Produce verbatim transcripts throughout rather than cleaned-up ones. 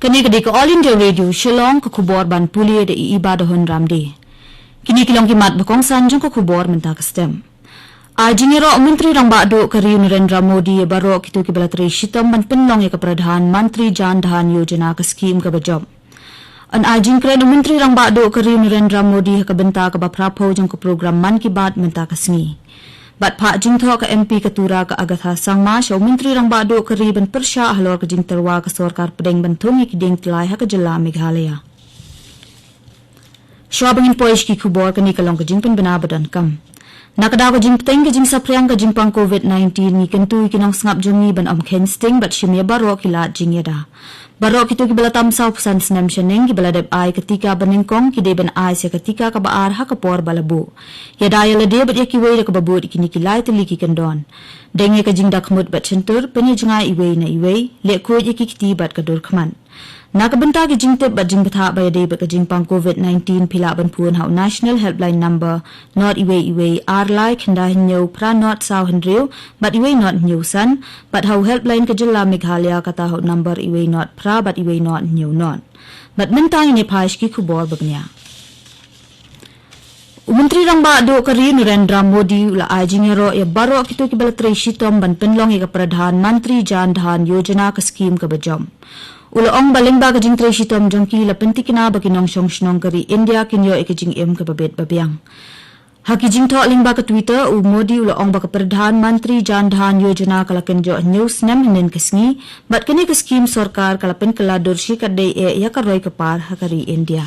Kane ka dei ka All India Radio Shillong, ka khubor ban pule da i Iba Dahon Ramde. Kine ki long ki mat ba kongsan jong ka khubor mynta ka step. Ai jingïaroh u Myntri Rangbah Duh ka ri u Narendra Modi ïa baroh kito kiba la trei shitom ban pynlong ïa ka Pradhan Mantri Jan Dhan Yojana ka skhim kaba jop. Yn ai jingkren u Myntri Rangbah Duh ka ri u Narendra Modi ha ka bynta kaba phra phew jong ka program Mann Ki Baat mynta ka sngi. Bad phah jingthoh ka M P ka Tura ka Agatha Sangma sha u Myntri Rangbah Duh ka ri ban pyrshah halor ka jingtyrwa ka sorkar pdeng ban thung ïa ki dieng tlai ha ka jylla Meghalaya. Shuwa ba ngin poi sha ki khubor, kane ka long ka jingpynbna ba donkam. Na ka daw ka jingpteng ka jingsaphriang ka jingpang Covid nineteen, ngi kyntu ïa ki nongsngap jong ngi ban ym kheiñ sting bad shim ïa baroh ki lad jingïada. Baroh kito kiba la tam saw phew san snem shaneng kiba la dep ai ka tika banyngkong ki dei ban ai sa ka tika kaba ar ha ka por ba la buh. Ïada ïa lade bad ïa kiwei da kaba bud ïa kine ki lai tylli ki kyndon. Deng ïa ka jingdakhmut bad shyntur, pynïajngai iwei na iwei, leh khuid ïa ki kti bad ka dur khmat. Na ka bynta ki jingtip bad jingbthah ba ïadei bad ka jingpang Covid nineteen, phi lah ban phone ha u National Helpline Number nod iwei iwei ar lai khyndai hynñiew phra nod saw hynriew bad iwei nod hynñiew san, bad ha u helpline ka jylla Meghalaya kata ha u number iwei nod phra bad iwei nod hynñiew nod. Bad mynta ngin ïa phai sha ki khubor ba bniah. U Myntri Rangbah Duh ka ri Narendra Modi u la ai jingïaroh ïa baroh kito kiba la trei shitom ban pynlong ïa ka Pradhan Mantri Jan Dhan Yojana ka skhim kaba jop. U la ong ba lyngba ka jingtrei shitom jong ki la pyntikna ba ki nongshong shnong ka ri India kin ïoh ïa ka jingim kaba bit ba biang. Ha ki jingthoh lyngba ka Twitter, u Modi u la ong ba ka Pradhan Mantri Jan Dhan Yojana ka la kynjoh hynñiew snem hynnin ka sngi, bad kane ka skhim sorkar ka la pynkylla dur shi katdei eh ïa ka roi ka par ha ka ri India.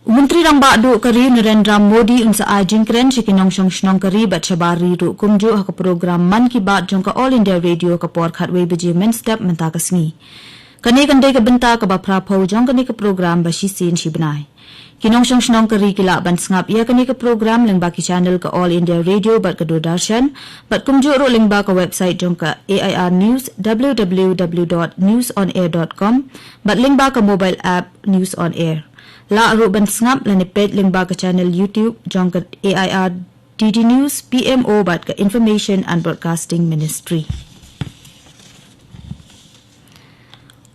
U Myntri Rangbah Duh ka ri Narendra Modi un sa ai jingkren sha ki nongshong shnong ka ri bad shabar ri ruh kumjuh ha ka program Mann Ki Baat jong ka All India Radio ha ka por khatwei baje mynstep mynta ka sngi. Kane kan dei ka bynta kaba phra phew jong kane ka program ba shisien shi bnai. Ki nongshong shnong ka ri ki lah ban sngap ïa kane ka program lyngba ki channel ka All India Radio bad ka Doordarshan, bad kumjuh ruh lyngba ka website jong ka A I R News, w w w dot news on air dot com, bad lyngba ka mobile app News on Air. Lah ruh ban sngap lane peit lyngba ka channel YouTube jong ka A I R, D D News, P M O bad ka Information and Broadcasting Ministry.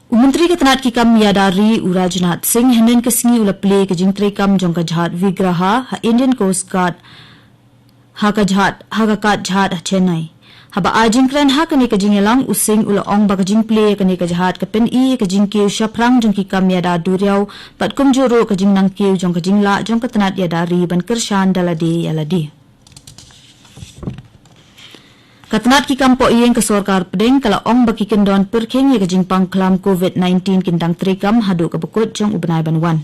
U Myntri ka tnat ki kam ïada ri u Rajnath Singh hynnin ka sngi u la plie ka jingtrei kam jong ka jhad Vigraha ha Indian Coast Guard ha ka jhad, ha ka kat jhad ha Chennai. Haba ai jingkren ha kane ka jingïalang, u Singh u la ong ba ka jingplie ïa kane ka jhad ka pyni ïa ka jingkiew shaphrang jong ki kam ïada duriaw bad kumjuh ruh ka jingnangkiew jong ka jinglah jong ka tnat ïada ri ban kyrshan da lade ïa lade. Ka tnat ki kam pohïing ka sorkar pdeng ka la ong ba ki kyndon pyrkhing ïa ka jingpang khlam Covid nineteen kin dang trei kam haduh kaba kut jong u bnai ban wan.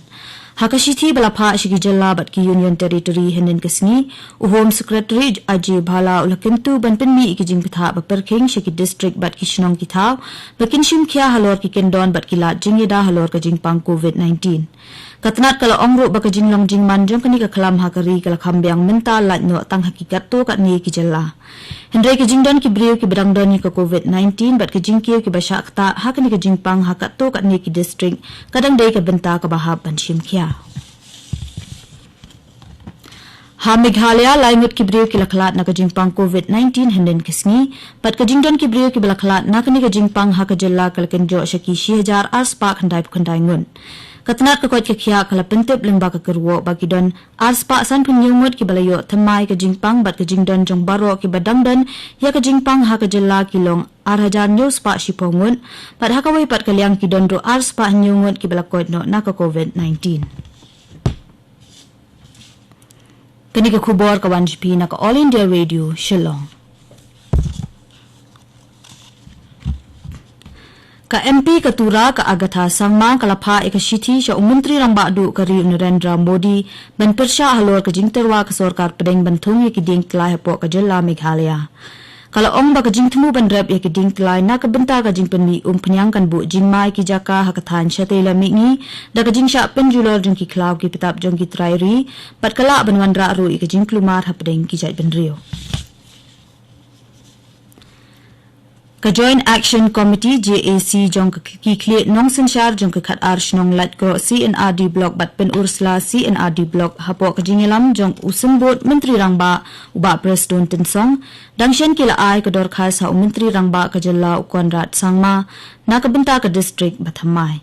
Ha ka shithi ba la phah sha ki jylla bad ki Union Territory hynnin ka sngi, u Home Secretary Ajay Bhalla u la kyntu ban pynmih ïa ki jingbthah ba pyrkhing sha ki district bad ki shnong ki thaw ba kin shim khia halor ki kyndon bad ki lad jingïada halor ka jingpang Covid nineteen. Ka tnat ka la ong ruh ba ka jinglong jingman jong kane ka khlam ha ka ri ka la kham biang mynta lait noh tang ha ki katto katne ki jylla. Hynrei ka jingdon ki briew kiba dang don ïa ka Covid nineteen bad ka jingkiew kiba shah ktah ha kane ka jingpang ha katto katne ki district ka dang dei ka bynta kaba hap ban shim khia. Ha Meghalaya, lai ngut ki briew ki la khlad na ka jingpang Covid nineteen hynnin ka sngi, bad ka jingdon ki briew kiba la khlad na kane ka jingpang ha ka jylla ka la kynjoh sha ki shi hajar ar spah khyndai phew khyndai ngut. Ka tnat ka koit ka khiah ka la pyntip lyngba ka kyrwoh ba ki don ar spah san phew hynñiew ngut kiba la ïoh thymmai ka jingpang bad ka jingdon jong baroh kiba dang don ïa ka jingpang ha ka jylla ki long ar hajar hynñiew spah shiphew ngut, bad ha kawei pat ka liang ki don ruh ar spah hynñiew ngut kiba la koit noh na ka Covid nineteen. Kane ka khubor ka wan sha phi na ka All India Radio Shillong. Ka M P ka Tura ka Agatha Sangma ka la phah ïa ka shithi sha u Myntri Rangbah Duh ka ri u Narendra Modi ban pyrshah halor ka jingtyrwa ka sorkar pdeng ban thung ïa ki dieng tlai hapoh ka jylla Meghalaya. Ka la ong ba ka jingthmu ban rep ïa ki dieng tlai na ka bynta ka jingpynmih umphniang kan buh jingma ïa ki jaka ha ka thaiñ shatei lam mihngi da ka jingshah pynjulor jong ki khlaw ki btap jong ki trai ri, bad ka lah ban wanrah ruh ïa ka jingkulmar hapdeng ki jaitbynriew. Ka Joint Action Committee, J A C, jong ka ki khlieh nongsynshar jong ka khatar shnong Laitkroh C and R D Block bad Pynursla C and R D Block, hapoh ka jingïalam jong u Symbud Myntri Rangbah, u Bah Prestone Tynsong, dang shen ki la ai ka dorkhas ha u Myntri Rangbah ka jylla, u Conrad Sangma, na ka bynta ka district bathymmai.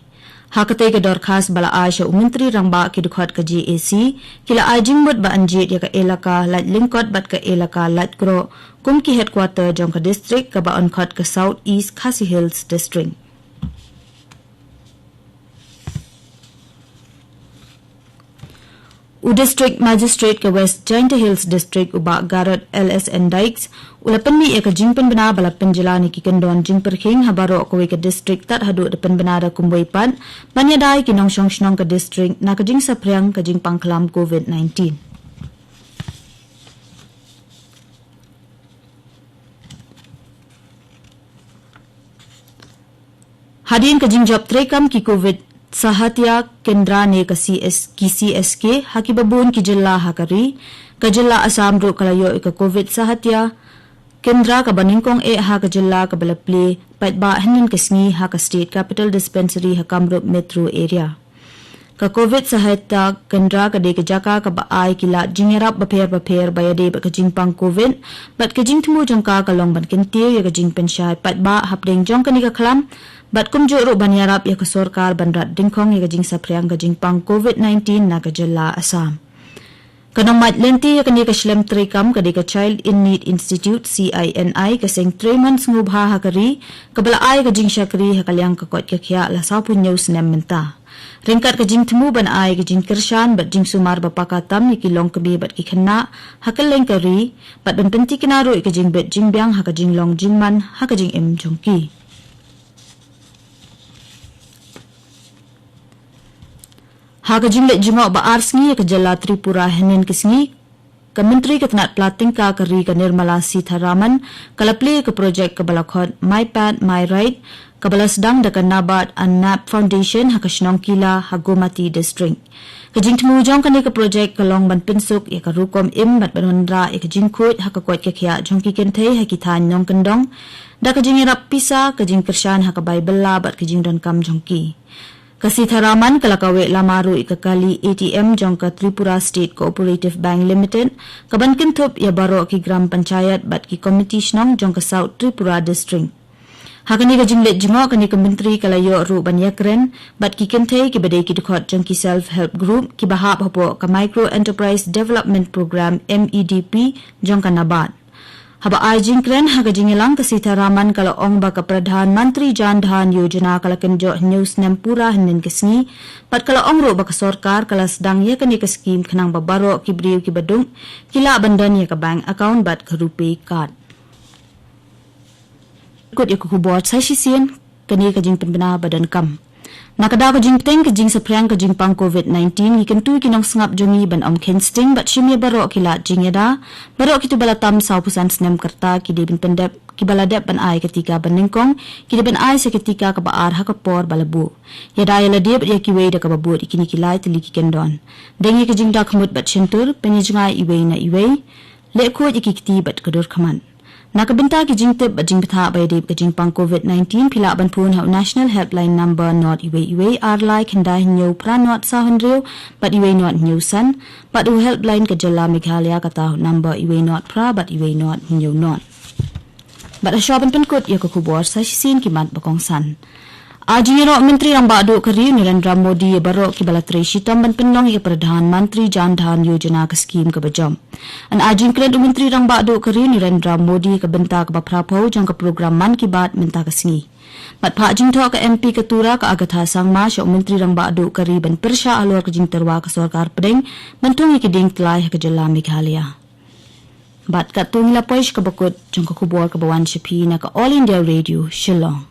Ha katei ka dorkhas ba la ai sha u Myntri Rangbah, ki dkhot ka J A C ki la ai jingmut ba yn jied ïa ka elaka Laitlyngkot bad ka elaka Laitkroh kum ki headquarter jong ka district, kaba yn khot ka South East Khasi Hills District. U District Magistrate ka West Jaintia Hills District, u Bah Garod L S N Dykes, u la pynmih ïa ka jingpynbna ba la pynjlan ïa ki kyndon jingpyrkhing ha baroh kawei ka district, tad haduh da pynbna da kumwei pat ban ïada ïa ki nongshong shnong ka district na ka jingsaphriang ka jingpang khlam COVID nineteen. Hadien ka jingjop treikam ki COVID Sahayata Kendra ne ka C S, ki C S K, ha kiba bun ki jylla ha ka ri, ka jylla Assam ruh ka la ïoh ïa ka COVID Sahayata Kendra kaba nyngkong eh ha ka jylla, kaba la plie paidbah hynnin ka sngi ha ka State Capital Dispensary ha Kamrup Metro Area. Ka COVID Sahayata Kendra ka dei ka jaka kaba ai ki lad jingïarap bapher bapher ba ïadei bad ka jingpang COVID, bad ka jingthmu jong ka ka long ban kyntiew ïa ka jingpynshai paidbah hapdeng jong kane ka khlam, bad kumjuh ruh ban ïarap ïa ka sorkar ban rat dyngkhong ïa ka jingsaphriang ka jingpang COVID nineteen na ka jylla Assam. Ka nongmait lynti ïa kane ka shlem treikam ka dei ka Child in Need Institute, C I N I, ka seng treimon sngewbha ha ka ri, kaba la ai ka jingshakri ha ka liang ka koit ka khiah la sawphew hynñiew snem mynta. Ryngkat ka jingthmu ban ai ka jingkyrshan bad jingsumar ba paka tam ïa ki longkmie bad ki khynnah ha kylleng ka ri, bad ban pyntikna ruh ïa ka jingbit jingbiang ha ka jinglong jingman ha ka jingim jong ki. Ha ka jingleit jngoh ba ar sngi ïa ka jylla Tripura hynnin ka sngi, ka Myntri ka tnat pla tyngka ka ri, ka Nirmala Sitharaman, ka la plie ïa ka projek kaba la khot My Pad My Right, kaba la sdang da ka NABARD and NAP Foundation ha ka shnong Kila ha Gomati District. Ka jingthmu jong kane ka projek ka long ban pynsuk ïa ka rukom im bad ban wanrah ïa ka jingkhuid ha ka koit ka khiah jong ki kynthei ha ki thaiñ nongkyndong, da ka jingïarap pisa, ka jingkyrshan ha ka bai bylla bad ka jingdonkam jong ki. Ka Sitharaman ka la kaweh lama ruh ïa ka kali A T M jong ka Tripura State Cooperative Bank Limited, kaban kynthup ïa baroh ki Gram Panchayat bad ki komiti shnong jong ka South Tripura District. Ha kane ka jingleit jngoh, kane ka Myntri ka la ïoh ruh ban ïakren bad ki kynthei kiba dei ki dkhot jong ki Self Help Group, kiba hap hapoh ka Micro Enterprise Development Program, M E D P, jong ka NABARD. Haba ai jingkren ha ka jingïalang, ka Sitharaman ka la ong ba ka Pradhan Mantri Jan Dhan Yojana ka la kynjoh hynñiew snem pura hynnin ka sngi, bad ka la ong ruh ba ka sorkar ka la sdang ïa kane ka skim khnang ba baroh ki briew kiba duk ki lah ban don ïa ka bank account bad ka RuPay card. Kut ïa ka khubor sa shisien, kane ka jingpynbna ba donkam. Na ka daw ka jingpynteng ka jingsaphriang ka jingpang COVID nineteen, ngi kyntu ïa ki nongsngap jong ngi ban ym kheiñ sting bad shim ïa baroh ki lad jingïada. Baroh kito ba la tam sawphew san snem ka rta ki dei ban pyndep, kiba la dep ban ai ka tika ba nyngkong, ki dei ban ai sa ka tika kaba ar ha ka por ba la buh. Ïada ïa lade bad ïa kiwei da kaba bud ïa kine ki lai tylli ki kyndon. Deng ïa ka jingdakhmut bad shyntur, pynïajngai iwei na iwei. Leh khuid ïa ki kti bad ka dur khmat. Na ka bynta ki jingtip bad jingbthah ba ïadei bad ka jingpang COVID nineteen, phi lah ban phone ha u National Helpline Number, not iwei iwei ar lai khyndai hynñiew phra not saw hynriew bad iwei not hynñiew san, bad u helpline ka jylla Meghalaya, kata u number iwei not phra bad iwei not hynñiew not. Bad hashwa ban pynkut ïa ka khubor, sa shisien ki mat ba kongsan. Ai jingïaroh Myntri Rangbah Duh ka ri u Narendra Modi ïa baroh kiba la trei shitom ban pynlong ïa ka Pradhan Mantri Jan Dhan Yojana, ka skim kaba jop. Yn ai jingkren u Myntri Rangbah Duh ka ri u Narendra Modi ha ka bynta kaba phra phew jong ka program Mann Ki Baat mynta ka sngi. Bad phah jingthoh ka M P ka Tura, ka Agatha Sangma, sha u Myntri Rangbah Duh ka ri ban pyrshah halor ka jingtyrwa ka sorkar pdeng ban thung ïa ki diengtlai ha ka jylla Meghalaya. Bad katto ngi la poi sha kaba kut jong ka khubor kaba wan sha phi na ka All India Radio Shillong.